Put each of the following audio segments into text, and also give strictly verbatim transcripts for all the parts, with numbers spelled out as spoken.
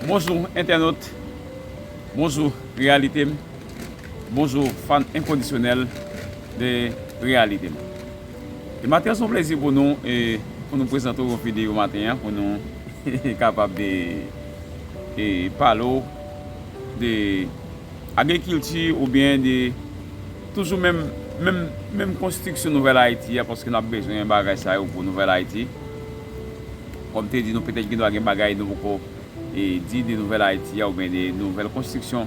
Bonjou entènot, bonjou reyalite m, bonjou fan enkondisyonèl de reyalite m. E maten an se yon plezi pou nou, e, pou nou prezante w yon videyo maten an, pou nou kapab de, e, pale w de agrikilti oubyen de toujou menm, menm, menm konstriksyon Nouvèl Ayiti a, paske n ap bezwen bagay sa yo pou Nouvèl Ayiti. Kòm te di nou, petèt gen dwa gen bagay nou poko, e, di de Nouvèl Ayiti a oubyen de nouvèl konstriksyon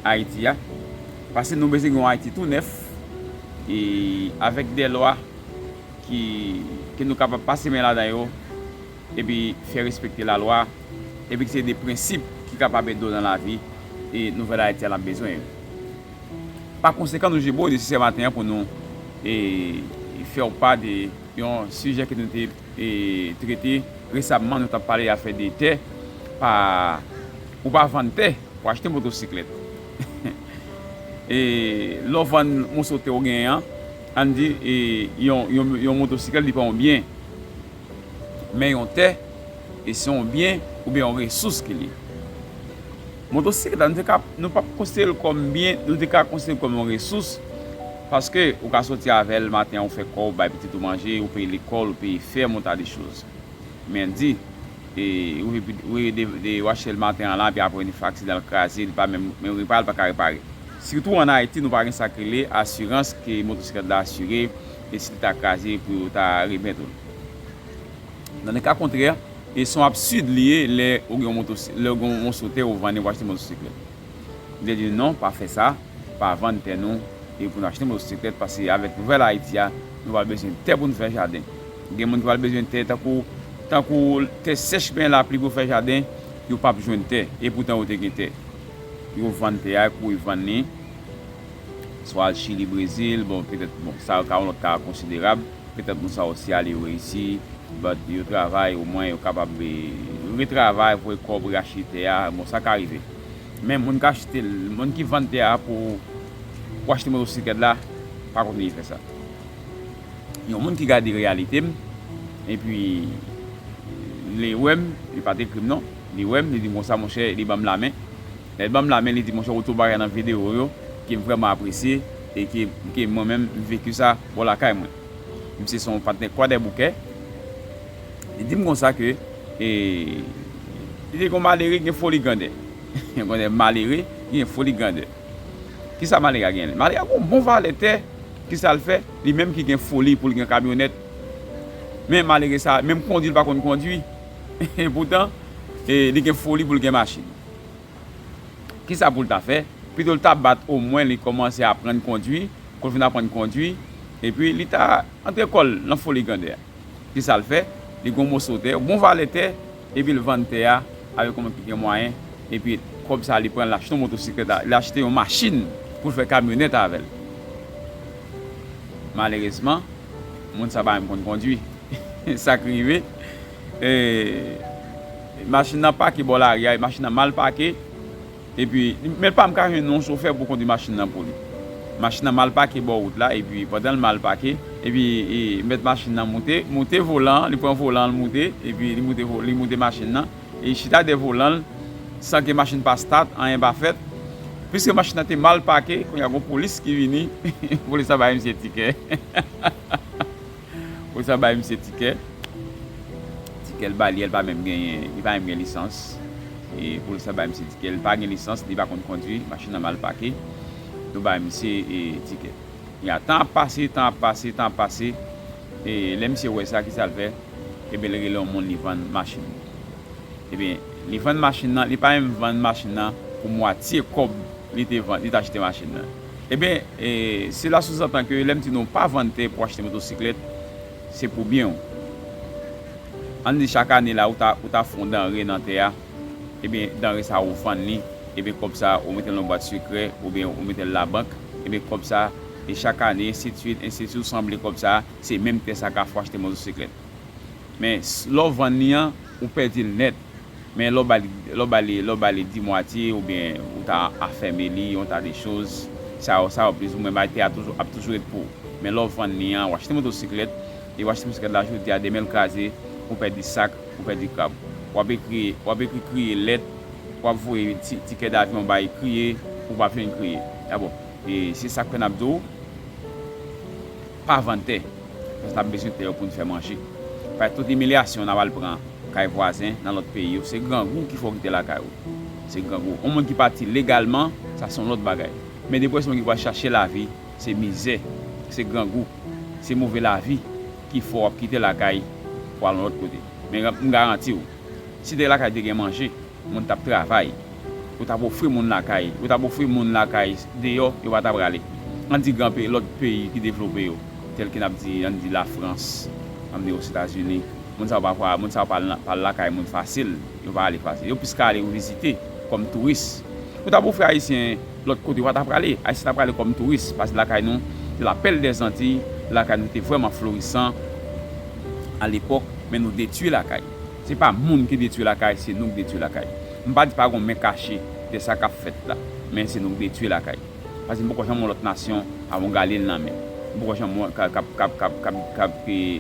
Ayiti a. Paske nou bezwen gen yon Ayiti tou nèf, e avèk de lwa ki, ke nou kapab pase men ladan yo, epi fè respekte lalwa, epi ki se de prensip ki kapab ede w nan lavi, e nouvèl Ayiti a n ap bezwen yo. Pa konsekan, nou jebo nesesè maten an pou nou, e, fè w pa de yon sijè ke nou te, e, trete resamman. Nou t ap pale afè de tè, pa, ou pa vann tè pou achte motosiklèt. E lè w vann moso tè w genyen an, ann di, e, yon, yon, yon motosiklèt, li pa yon byen. Men yon tè, e se yon byen oubyen yon resous ke li ye. Motosiklèt la, nou te ka, nou p ap konsidere l kòm byen, nou te ka konsidere l kòm yon resous, paske ou ka soti avè l maten an, ou fè kò w, bay pitit ou manje, ou peye lekòl, ou peye fèm, ou ta de choz. Men di, e, ou, ou, de, de, ou achte l maten an la, epi apre li fè aksidan, l kraze, li pa menm, menm repare, li pa ka repare. Sitou ann Ayiti, nou pa gen sa k rele asirans ke motosiklèt la asire, e si li ta kraze, pou yo ta remèt ou l. Nan le ka kontrè, e se yon absid li ye lè ou gen yon moto, lè ou gen yon moso tè ou vann li pou achte motosiklèt. M te di non, pa fè sa, pa vann tè nou, e pou nou achte motosiklèt, paske avèk nouvèl Ayiti a, nou pral bezwen tè pou nou fè jaden. Gen moun ki pral bezwen tè tankou, tankou tè sèch, men lapli pou fè jaden, yo p ap jwenn tè, e poutan yo te gen tè. Yo vann tè a, kouri vann li, swa al Chili, Brezil, bon, petèt, bon, sa yo ka yon lòt ka konsiderab. Petèt moun sa yo si ale yo reyisi, but yo travay, omwen yo kapab, e, retravay, voye kòb, reachte tè a, bon, sa ka rive. Men moun k achte l, moun ki vann tè a pou, pou achte motosiklèt la, pa kontinye fè sa. Yon moun ki gade reyalite m, epi li wè m, li pa t ekri m non, li wè m, li di m konsa, monchè, li ban m lamen. Lè l ban m lamen, li di, monchè, ou tou bagay nan videyo yo, ke m vrèman apresye, e ke, ke mwen menm, m veki sa bò lakay mwen. Misye se yon patnè Kwadèboukè. Li di m konsa ke, e, li te gon malere ki gen foli grandè. Gon malere ki gen foli grandè. Kisa malere a genyen? Malere a gon bon valè tè. Kisa l fè? Li menm ki gen foli pou l gen kamyonèt. Men malere sa, menm kondui l pa konn kondui. E poutan, e, li gen foli pou l gen machin. Kisa pou l ta fè? Pito l ta bat omwen li kòmanse aprann kondui, kou l fin aprann kondui, epi li ta antre kò l nan foli grandè a. Kisa l fè? Li gon moso tè, bon valè tè, epi l vann tè a avèk yon moun ki gen mwayen, epi kòb sa li pran, l achte yon motosiklèt, li achte yon machin pou l fè kamyonèt avè l. Malerezman, moun sa pa menm konn kondui. Sa k rive, e, machin nan pake bò lari a, machin nan mal pake, epi, men l pa m ka jwenn yon chofè pou kondui machin nan pou li. Machin nan mal pake bò wout la, epi pandan l mal pake, epi, e, mèt machin nan moute, moute volan an, li pran volan an, l moute, epi li moute vo-, li moute machin nan, e chita dèyè volan l, san ke machin pa stat, anyen pa fèt. Piske machin nan te mal pake, kounye a gon polis ki vini, polis la bay misye tikè. Polis la bay misye tikè. Tikè l ba li a, li pa menm genyen, li pa menm gen lisans. E polis la bay misye tikè, li pa gen lisans, li pa konn kondui, machin nan mal pake. Yo bay misye, e, tikè. Ya, tan ap pase, tan ap pase, tan ap pase. E lè misye wè sa, kisa l fè? Ebyen, li rele yon moun, li vann machin. Ebyen, li vann machin nan, li pa menm vann machin nan pou mwatye kòb li te vann, li te achte machin nan. Ebyen, e, sela souzantan ke lè m di nou pa vann tè pou achte motosiklèt, se pou byen w. Ann di chak ane la, ou ta, ou ta fè yon danre nan tè a, ebyen, danre sa a ou vann li, ebyen, kòb sa a ou mete l nan bwat sekrè, oubyen ou mete l labank, ebyen, kòb sa a, e chak ane, ensidswit, ensidswit, ou sanble kòb sa a, se menm tè sa a ka fè w achte motosiklèt. Men, s-, lè w vann li an, ou pèdi l nèt. Men lè w ba li, lè w ba li, lè w ba li dimwatye oubyen ou ta afème li, yon ta de choz, sa yo, sa yo plizoumwen bay tè a toujou, ap toujou ret pou ou. Men lè w vann li an, w achte motosiklèt, e w achte motosiklèt la jodi a, demen l kraze, ou pèdi sak, ou pèdi krab. W ap ekri, w ap ekri kriye lèt, w ap voye ti, ti kè davyon bay kriye, ou p ap jwenn kriye. A bon, e se sa k fè n ap di w, pa vann tè. Paske n ap bezwen tè yo pou n fè manje. Paske tout imilyasyon n ap al pran kay vwazen, nan lòt peyi yo, se grangou ki fè w kite lakay ou. Se grangou. Yon moun ki pati legalman, sa se yon lòt bagay. Men depi w se moun ki pral chache lavi, se mizè, se grangou, se move lavi ki fè w ap kite lakay pou al yon lòt kote. Men m garanti w, si te lakay te gen manje, moun t ap travay. Ou t ap ofri moun lakay. Ou t ap ofri moun lakay deyò, yo pa t ap prale. Ann di gran peyi, lòt peyi ki devlope yo, tèl ke n ap di, ann di Lafrans, ann di Ozetazini, moun sa yo pa, moun sa yo pa al, pa al lakay moun fasil, yo pa ale fasil. Yo plis ka ale yo vizite kòm touris. Ou t ap ofri Ayisyen lòt kote, yo pa t ap prale. Ayisyen t ap prale kòm touris, paske lakay nou, se la perle des Antilles, lakay nou te vrèman florisan alepòk, men nou detwi lakay. Se pa moun ki detwi lakay, se nou ki detwi lakay. M pa di pa gon men kache de sa k ap fèt la, men se nou ki detwi lakay. Paske m poko janm wè yon lòt nasyon avangale l nan men. M poko janm wè k ap, k ap, k ap, k ap, k ap, k ap, k ap,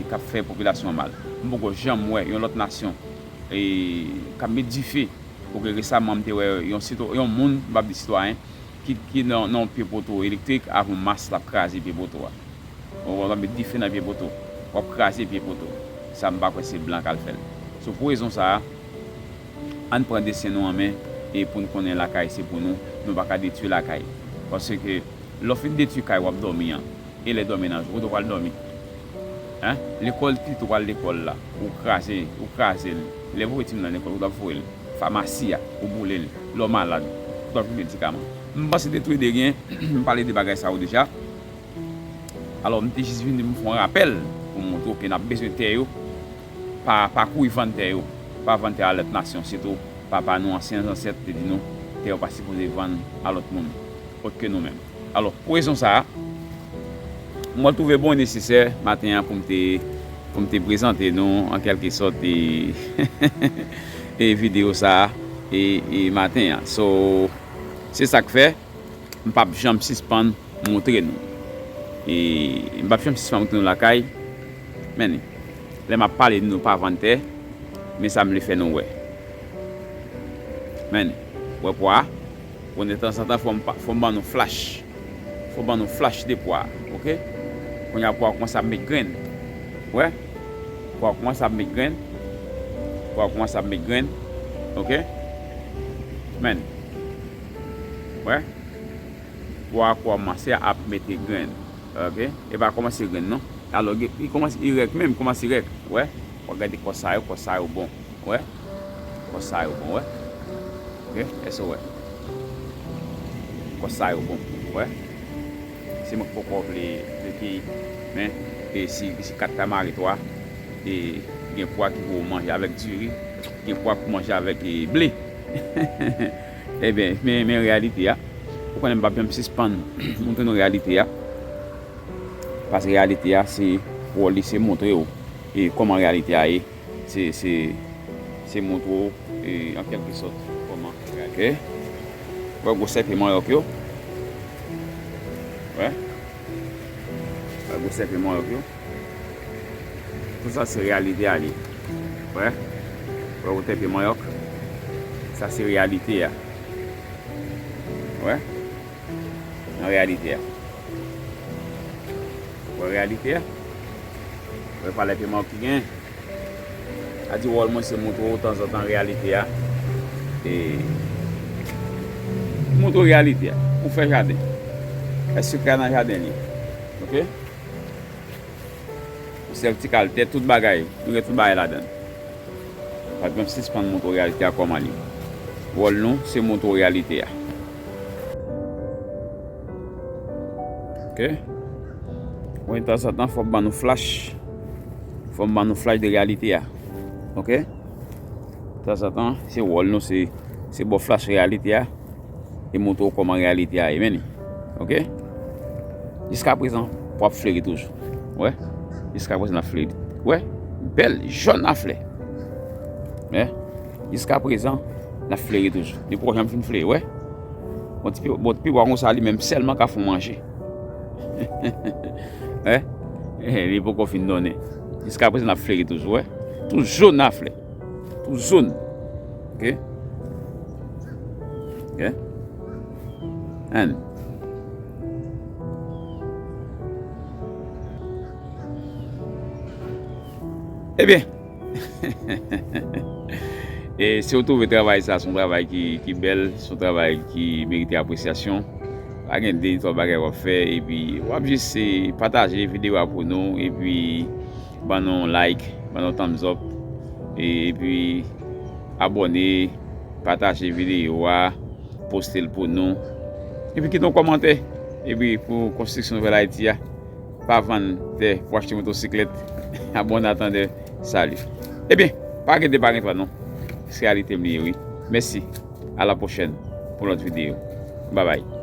k ap fè popilasyon an mal. M poko janm wè yon lòt nasyon, e, k ap met dife. Oke, resaman, m te wè yon sitwa-, yon moun, m p ap di sitwayen, ki, ki nan, nan yon pye poto elektrik avè yon mas l ap kraze pye poto a. Ou w ap met dife nan pye poto. W ap kraze pye poto. Sa m pa kwè se blan k al fè l. So, pou rezon sa a, ann pran desten nou an men e pou n konnen lakay se pou nou. Nou pa ka detwi lakay. Paske lè w fin detwi kay w ap dòmi an, e lè dòmi nan jou, kote w pral dòmi? Hein? Lekòl, pitit ou pral lekòl la, ou kraze, ou kraze l. Lè voye timoun nan lekòl, kote w ap voye l? Famasi a, ou boule l. Lè w malad, kote w ap jwenn medikaman? M panse de tou de gen, m pale de bagay sa yo deja. Alò, m te jis vini pou m fè yon rapèl pou m montre w ke n ap bezwen tè yo. Pa, pa kouri vann tè yo. Pa vann tè a lòt nasyon, sitou papa nou, ansyen zansèt te di nou, tè yo pa sipoze vann a lòt moun, òt ke nou menm. Alò, pou rezon sa a, m wè l twouve bon e nesesè maten an pou m te, pou m te prezante nou, an kèlke sòt, e, e videyo sa a, e, e maten an. So, se sa k fè, m p ap janm sispann montre nou. E m p ap janm sispann montre nou lakay. Men, lè m ap pale, nou pa vann tè, men sa m vle fè nou wè. Men, wè pwa a. Bon, de tanzantan, fò m pa, fò m ban nou flash. Fò m ban nou flash de pwa a, oke? Kounye a, pwa a kòmanse ap met grenn. Wè? Pwa a kòmanse ap met grenn. Pwa a kòmanse ap met grenn. Oke? Men. Wè? Pwa a kòmanse ap mete grenn. Oke? E pa kòmanse grenn, non. Alò, gen, li kòmanse, li rèk menm, kòmanse rèk. Wè? W ap gade kò sa yo, kò sa yo bon. Wè? Kò sa yo bon, wè? Oke? Èske w wè? Kò sa yo bon, wè? Se mwen k poko vle, vle keyi. Men, e si, si kat ta mare twa, e gen pwa ki pou manje avèk diri, gen pwa pou manje avèk, e, ble. Ebyen, men, men reyalite a. Ou konnen m p ap janm sispann montre nou reyalite a. Paske reyalite a, se wòl li, se montre w, e, kòman reyalite a ye. Se, se, se montre w, e, an kèlke sòt, kòman reyalite. Wè gwosè pye manyòk yo. Wè. Wè gwosè pye manyòk yo. Tout sa se reyalite a li. Wè. Wè wotè pye manyòk. Sa se reyalite a. Wè. Nan reyalite a. Wè reyalite a. Wè pa lè pye manyòk ki gen. A di wòl mwen se montre w tanzantan reyalite a. E montre w reyalite a. Ou fè jaden. Èske kay nan jaden li? Oke? Yon sèl ti kal tè, tout bagay. Nou gen tout bagay ladan l. Pa t menm sispann montre w reyalite a kòman l ye. Wòl nou, se montre w reyalite a. Oke? Wi, tanzantan, fò m ban nou flash. Fò m ban nou flash de reyalite a. Oke? Tanzantan, se wòl nou, se, se ba w flash reyalite a. E montre w kòman reyalite a ye, men li. Oke? Jiskaprezan, w ap fleri toujou. Wè? Jiskaprezan, n ap fleri. Wè? Bèl, jòn a flè. Wè? Jiskaprezan, n ap fleri toujou. Li poko janm fin fleri, wè? Bon, ti pi, bon, ti pibwa konsa, li menm sèlman ka fè w manje. Wè? Eh, li poko fin donnen. Jiskaprezan, n ap fleri toujou, wè? Toujou n ap flè. Tou zoun. Oke? Ok? And. Ebyen. E si w twouve travay sa se yon travay ki, ki bèl, se yon travay ki merite apresyasyon, pa gen de ni twa bagay w ap fè, epi w ap jis, e, pataje videyo a pou nou, epi ban nou like, ban nou thumbs up, e, epi abòne, pataje videyo a, poste l pou nou. Epi kite yon kòmantè. Epi pou konstriksyon nouvèl Ayiti a, pa vann tè pou achte motosiklèt. Abòne atandè. Sali. Ebyen, pa gen de pa gen twa non. Se reyalite m li ye, wi. Mèsi. A la pwochèn pou lòt videyo. Babay.